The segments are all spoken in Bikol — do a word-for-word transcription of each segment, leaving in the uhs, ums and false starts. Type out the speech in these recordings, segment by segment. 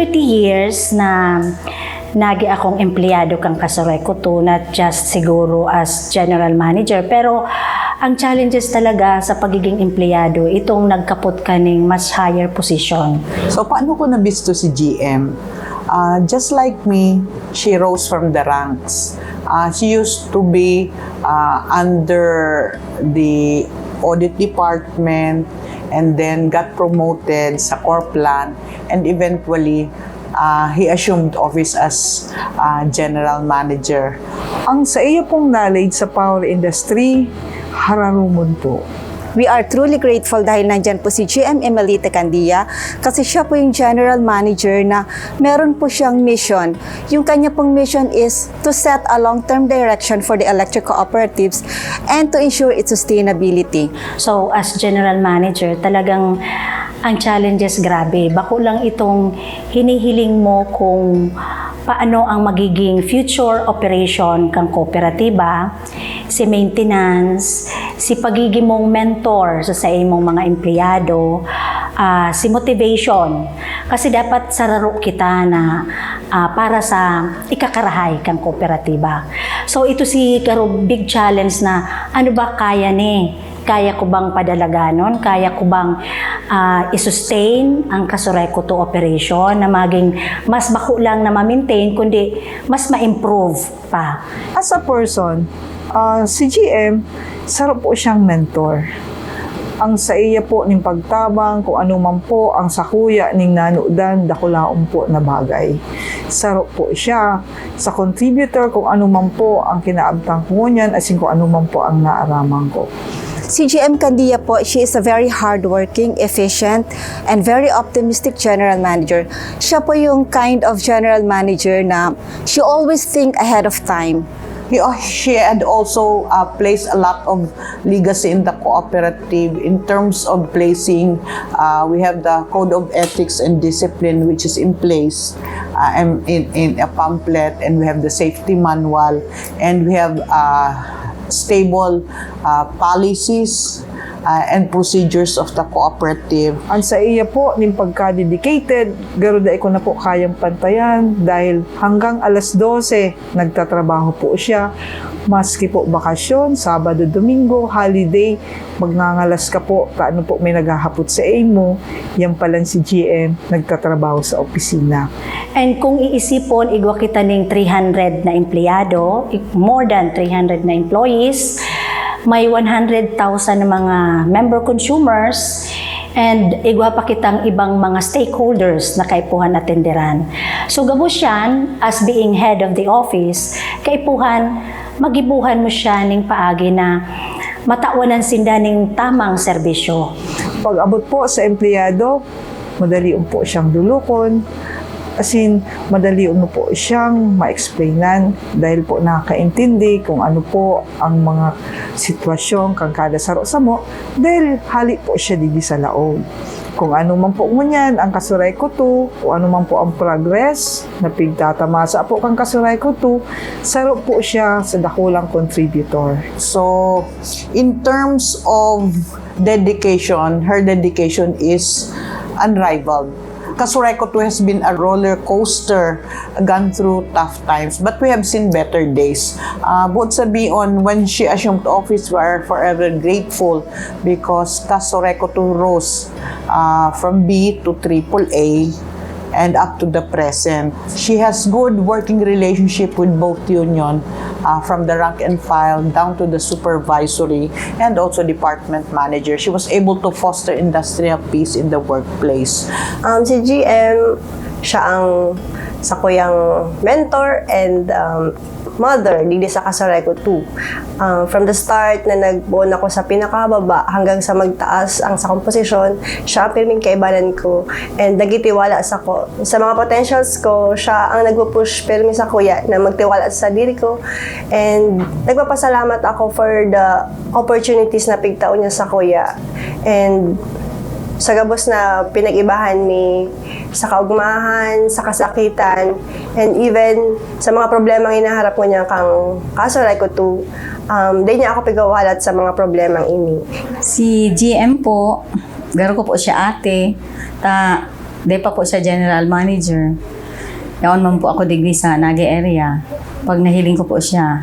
Thirty years na nagi akong empleyado kan Kasuray Kuto, not just siguro as general manager, pero ang challenges talaga sa pagiging empleyado, itong nagkapot ka ning mas higher position. So, paano ko nabisto si G M? Uh, just like me, she rose from the ranks. Uh, she used to be uh, under the audit department and then got promoted sa Corplan and eventually uh, he assumed office as uh, general manager. Ang sa iyo pong knowledge sa power industry, hararumon po. We are truly grateful dahil nandyan po si G M Emelita Candia kasi siya po yung general manager na meron po siyang mission. Yung kanya pong mission is to set a long-term direction for the electric cooperatives and to ensure its sustainability. So as general manager, talagang ang challenges grabe. Bako lang itong hinihiling mo kung paano ang magiging future operation kang kooperatiba, si maintenance, si pagiging mong mentor sa, sa imong mga empleyado, uh, si motivation. Kasi dapat sararo kita na uh, para sa ikakarahay kang kooperatiba. So ito si Karo big challenge na ano ba kaya ni kaya ko bang padalaganon? Kaya ko bang uh, i-sustain ang Kasuray Kuto operation na maging mas bako lang na ma-maintain, kundi mas ma-improve pa? As a person, uh, si G M, saro po siyang mentor. Ang sa iya po ning pagtabang kung ano man po ang sakuya ning nanudan dakulaon po na bagay. Saro po siya sa contributor kung ano man po ang kinaabtan ko ngunyan asin kung ano man po ang naaraman ko. Si G M Candia po, she is a very hardworking, efficient, and very optimistic general manager. Siya po yung kind of general manager na she always think ahead of time. He, she had also uh, placed a lot of legacy in the cooperative in terms of placing, uh, we have the code of ethics and discipline which is in place uh, in, in a pamphlet, and we have the safety manual, and we have uh, stable uh, policies uh, and procedures of the cooperative. Ang sa iya po ning pagka-dedicated, garo dai ko na po kayang pantayan dahil hanggang alas dose nagtatrabaho po siya. Maski po bakasyon, Sabado, Domingo, holiday, magngangalas ka po, ta ano po may naghahapot sa imo, yan palan si G M nagtatrabaho sa opisina. And kung iisipon, igwa kita ning three hundred na empleyado, more than three hundred na employees, may one hundred thousand na mga member consumers, and igwa pa kitang ibang mga stakeholders na kaipuhan atenderan. So gabos yan, as being head of the office, kaipuhan, magibuhan mo siya ning paagi na matawanan sinda ning tamang serbisyo. Pag-abot po sa empleyado, madalion po siyang dulokon. Asin, madalion mo po siyang ma-explainan dahil po nakakaintindi kung ano po ang mga sitwasyon kan kada saro-samo dahil hali po siya digdi sa laog. Kung ano man po ngunyan ang Kasuray Kuto, kung ano man po ang progress na pigtatamasa po kan Kasuray Kuto, saro po siya sa dakulang contributor. So, in terms of dedication, her dedication is unrivaled. Kasuray Kuto has been a roller coaster, gone through tough times, but we have seen better days. Uh, buot sabihin, when she assumed office, we are forever grateful because Kasuray Kuto rose uh, from B to triple A and up to the present. She has good working relationship with both union, uh, from the rank and file down to the supervisory and also department manager. She was able to foster industrial peace in the workplace. Um, si G M, siya ang sakuyang mentor and um, mother digdi sa Kasuray Kuto. Uh, from the start na nagboon ako sa pinakababa hanggang sa magtaas ang sa komposisyon, siya ang pirming kaibanan ko and nagitiwala sa ko sa mga potentials ko. Siya ang nagpo-push pirmi sa kuya na magtiwala sa diri ko, and nagpapasalamat ako for the opportunities na pigtao niya sa kuya. And sa gabos na pinag-ibahan mi sa kaugmahan, sa kasakitan, and even sa mga problema nga inaharap ko niya kang kaso, like ko to, um, di niya ako pigawalat sa mga problema ini. Si G M po, garo ko po siya ate, ta Dai pa po siya general manager. Yaon man po ako digdi sa Naga area. Pag nahiling ko po siya,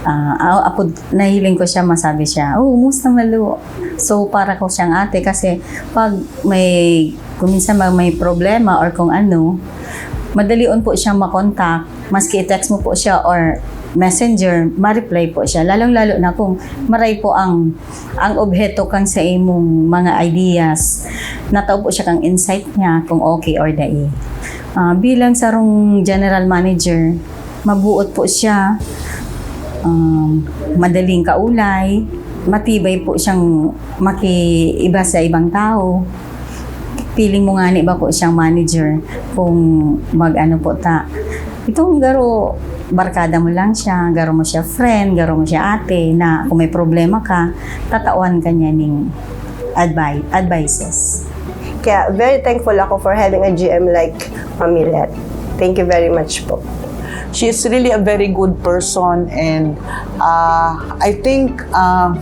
ah, a-, apod, nahiling ko siya, masabi siya, "Oh, musta, Malu?" So, para ko siyang ate kasi pag may, kung minsan ma-, may problema or kung ano, madalion po siyang makontak. Maski i-text mo po siya or messenger, ma-reply po siya. Lalong-lalo na kung maray po ang, ang obheto kan sa imong mga ideas. Natao po siya kang insight niya kung okay or dai. Ah, bilang sarong general manager, mabuot po siya, um, madaling kaulay, matibay po siyang makiiba sa ibang tao. Feeling mo ngani bako siyang manager kung mag-ano po ta. Itong garo, barkada mo lang siya, garo mo siya friend, garo mo siya ate, na kung may problema ka, tatawan ka niya ning advi-, advices. Kaya very thankful ako for having a G M like Ma'am Milet. Thank you very much po. She is really a very good person, and uh, I think uh,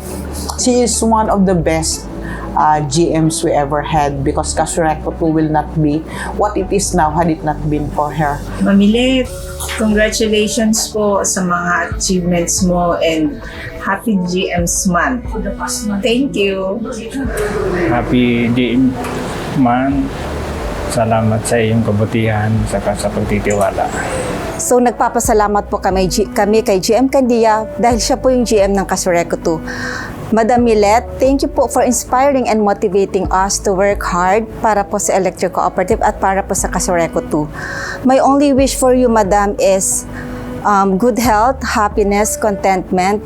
she is one of the best uh, G Ms we ever had, because Casureco two will not be what it is now had it not been for her. Ma'am Milet, congratulations po sa mga achievements mo and happy G M's month. Thank you. Happy G M month. Salamat sa iyong kabutihan saka sa pagtitiwala. So nagpapasalamat po kami, G- kami kay G M Candia dahil siya po yung G M ng Casureco two. Madam Milet, thank you po for inspiring and motivating us to work hard para po sa Electric Cooperative at para po sa Casureco two. My only wish for you, Madam, is um, good health, happiness, contentment,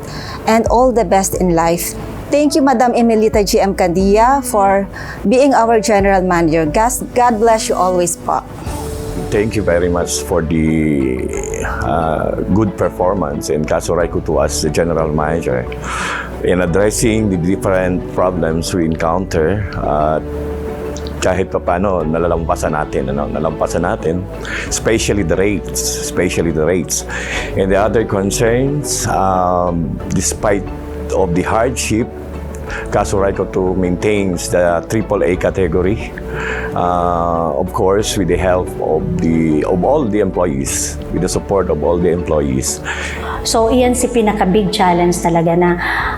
and all the best in life. Thank you, Madam Emelita G M Candia, for being our General Manager. God, God bless you always po. Thank you very much for the uh, good performance in Casureco two as the general manager in addressing the different problems we encounter. Uh, kahit pa paano, nalalampasan natin, ano, nalampasan natin, especially the rates, especially the rates. And the other concerns, um, despite of the hardship, Casureco two maintains the triple A category. Uh, of course, with the help of the of all the employees, with the support of all the employees. So, iyan si pinaka-big challenge talaga na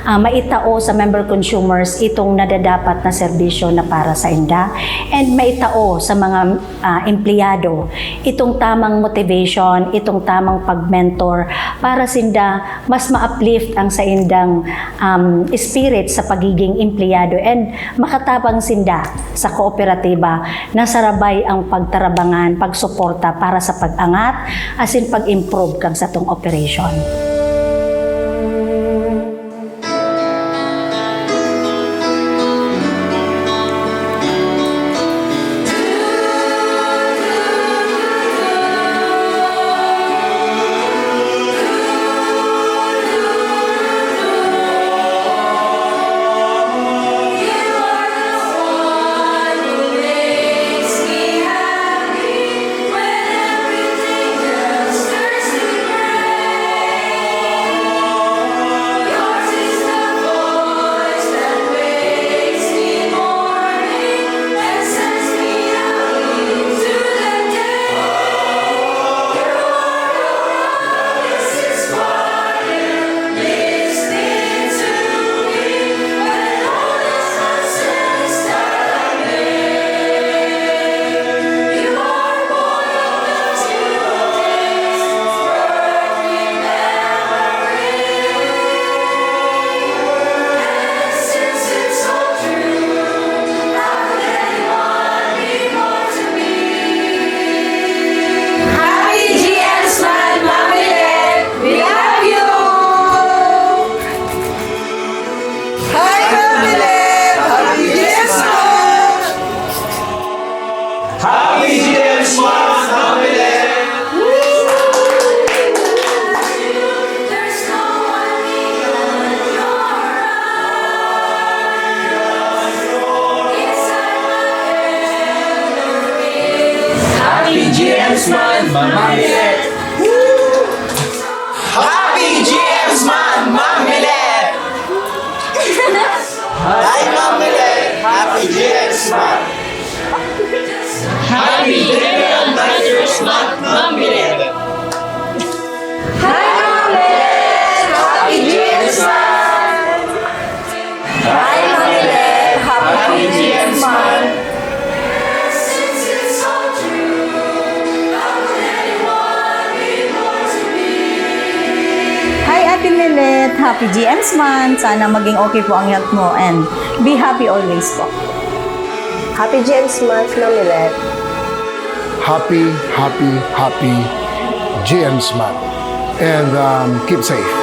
uh, maitao sa member consumers itong nadadapat na serbisyo na para sa inda and maitao sa mga uh, empleyado itong tamang motivation, itong tamang pag-mentor para sinda mas ma-uplift ang saindang um, spirit sa pagiging empleyado and makatabang sinda sa kooperatiba na sarabay ang pagtarabangan, pagsuporta para sa pag-angat asin pag-improve kan satong operation. Happy G M's Month, Ma'am Milet! Happy G M's Month, Ma'am Milet! Hi, Ma'am Milet! Happy G M's Month! Happy General Advisors Month, Ma'am Milet! Hi, Ma'am Milet! Happy G M Month! Hi, Ma'am Milet! Happy G M Month! Hi, Ate Milet! Happy G M Month! Sana maging okay po ang health mo and be happy always po. Happy G M Month, Ma'am Milet! Happy, happy, happy G M Month. And um, keep safe.